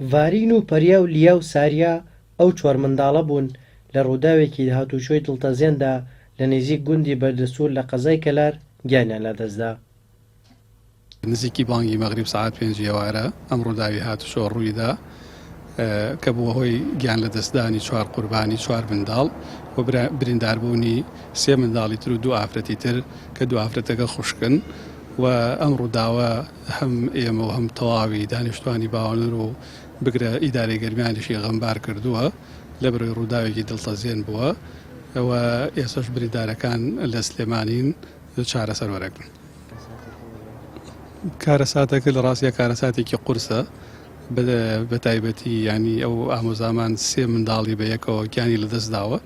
ڤارین و پەریا و لیا و ساریا ئەو چوار منداڵە بوون لە ڕووداوێکی هاتووچۆی دڵتەزێندا لە نزیک گوندی بەردەسوور لە قەزای کەلار گیانیان لەدەستدا. نزیکی بانگی مەغریب سەعات پێنجی ئێوارە ئەم ڕووداوی هاتوچۆ ڕوویدا کە بووە هۆی گیان لەدەستدانی چوار قوربانی چوار منداڵ و برینداربوونی سێ منداڵی تر و دوو ئافرەتی تر کە دوو ئافرەتەکە خوشکن و ئەم ڕووداوە هەم ئێمە و هەم تەواوی دانیشتوانی باوەنور و بگرە ئیدارەی گەرمیانیشی غەمبار کردووە لەبەرئەوەی ڕووداوێکی دڵتەزێن بووە و ئێستاش بریندارەکان لە سلێمانین چارەسەر وەرەگرن. کارەساتەکە لە ڕاستیا کارەساتێکی قورسە بە تایبەتی ینی ئەو ئامۆزامان سێ منداڵی بە یەکەوە گیانی لەدەست داوە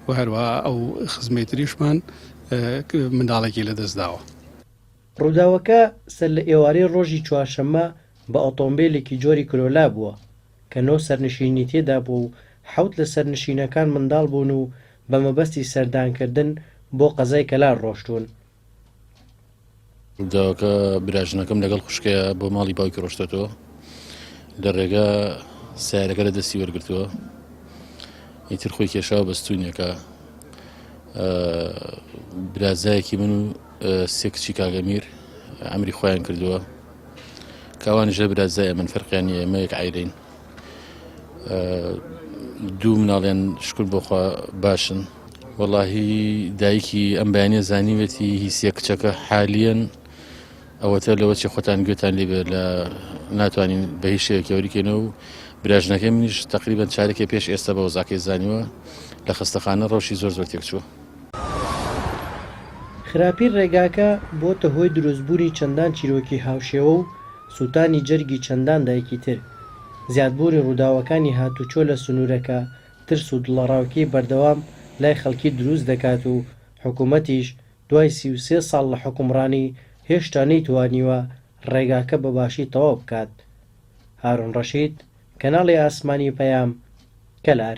و هەروە ئەو خزمەی تریشمان منداڵێکی لەدەست داوە. ڕووداوەکە سەرلەئێوارەی ڕۆژی چوارشەممە بە ئۆتۆمبێلێکی جۆری کرۆلا بووە کە نۆ سەرنشینی تێدابووە و حەوت لە سەرنشینەکان منداڵ بوون و بە مەبەستی سەردانکردن بۆ قەزای کەلار ڕۆشتوون. ڕووداوەکە براژنەکەم لەگەڵ خوشکەیە بۆ ماڵی باوکی ڕۆشتەتەوە لە ڕێگا سیارەکە لە دەستی وەرگتووە ئیتر خۆی کێشاوە بە ستونێکە برازایەکی من و سێ کچی کاگەمیر ئەمری خۆیان کردووە کاوانیش لە برازای من فەرقیان نییە ئێمە یەک عیلین دوو مناڵیان شکر بۆخوا باشن وەڵاهی دایکی ئەم بەیانە زانیوێتی هی سێ کچەکە حالیەن ئەوەتە لەوە چی خۆتان گوێتان لێبێ لە ناتوانین بە هیچ شێوەیەک یاریکەینەوە و براژنەکەی منیش تقریبا چارێکێ پێش ئێستا بە وەزعەکەی زانیوە لە خەستەخانە ڕەوشی زۆر زۆر تێکچووە. خراپی ڕێگاکە بۆتە هۆی دروستبوونی چەندان چیرۆکی هاوشێوە و سووتانی جەرگی چەندان دایکی تر. زیادبوونی ڕووداوەکانی هاتووچۆ لە سنوورەکە ترس و دڵەڕاوکێی بەردەوام لای خەڵکی دروست دەکات و حکومەتیش دوای 33 ساڵ لە حوکمڕانی هێشتا نەیتوانیوە ڕێگاکە بە باشی تەواو بکات. هارون ڕەشید، کەناڵی ئاسمانی پەیام، کەلار.